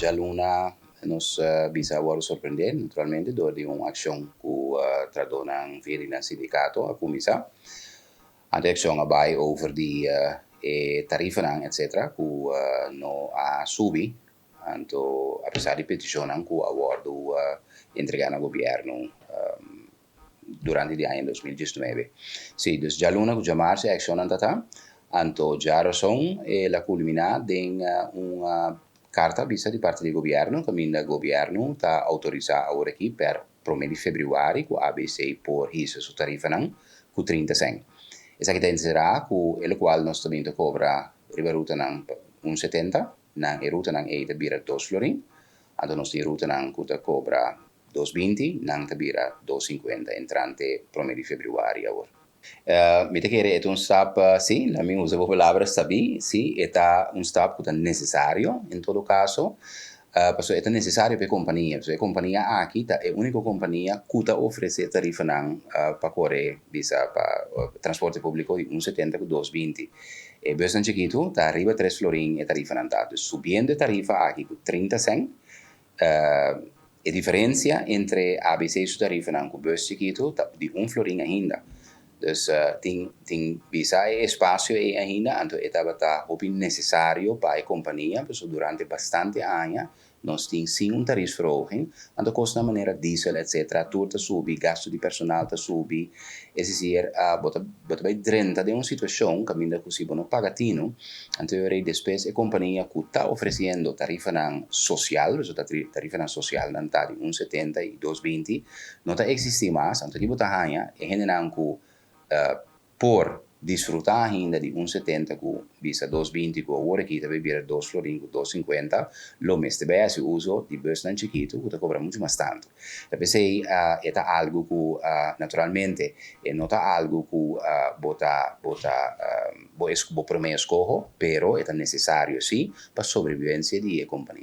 Djaluna nos bisa a wòrdu sorprendé naturalmente dor di un akshon ku trahadónan via di nan sindikato a kuminsá. Anto e akshon a bai over di e tarifanan etcetera ku no a subi, anto apesar di petishonnan ku a wòrdu entregá na gobièrnu durante di aña 2019. Sí, dus djaluna ku djamars e akshonnan ta ta, anto djarason el a kulminá den un karta bisa di parti di gobièrnu kaminda gobièrnu ta outorisá awor aki per promé di febrüari ku ABC por hisa su tarifanan ku 30 sèn. Esaki ta enserá ku e lokual nos ta bin ta kobra riba rutanan 1,70, nan e rutanan ei ta bira 2 florin, anto nos tin rutanan ku ta kobra 2,20, nan ta bira 2,50 entrante promé di febrüari awor. Mi ta kere e ta un stap, sí, laga mi usa bo palabra sabí, sí, e ta un stap ku ta nesesario en todo kaso, pasobra e ta nesesario pa e kompania, pasobra e kompania aki ta e úniko kompania ku ta ofresé tarifanan pa kore bisa pa transporte públiko di 1,70 ku 2,20. E busnan chikitu ta riba 3 florin e tarifanan ta. Dus subiendo e tarifa aki ku 30 sèn, e diferensia entre ABC su tarifanan ku bus chikitu ta di 1 florin ainda. Dus tin bisa e espasio ei ainda, anto e tabata hopi nesesario pa e kompania, pasobra durante bastante aña nos tin sin un tariefverhoging, anto kosnan manera diesel etcetera tur ta subi, gasto di personal ta subi, es decir, bo ta bai drenta den un situashon kaminda ku si bo no paga tinu, anto e despues e kompania ku ta ofresiendo tarifanan sosial, pasobra tarifanan sosial nan ta di 1,70 i 2,20, no ta eksistí mas, anto ki bo ta haña e hendenan ku por disfrutá ainda di 1,70 ku bisa 2,20 ku awor aki ta bira 2 florin ku 2,50, lo mester bai hasi uso di busnan chikitu ku ta kobra muchu mas tantu. Ta p'esei e ta algu ku naturalmente e no ta algu ku bo ta bo promé eskoho, pero e ta nesesario sí pa sobrevivensia di e kompania.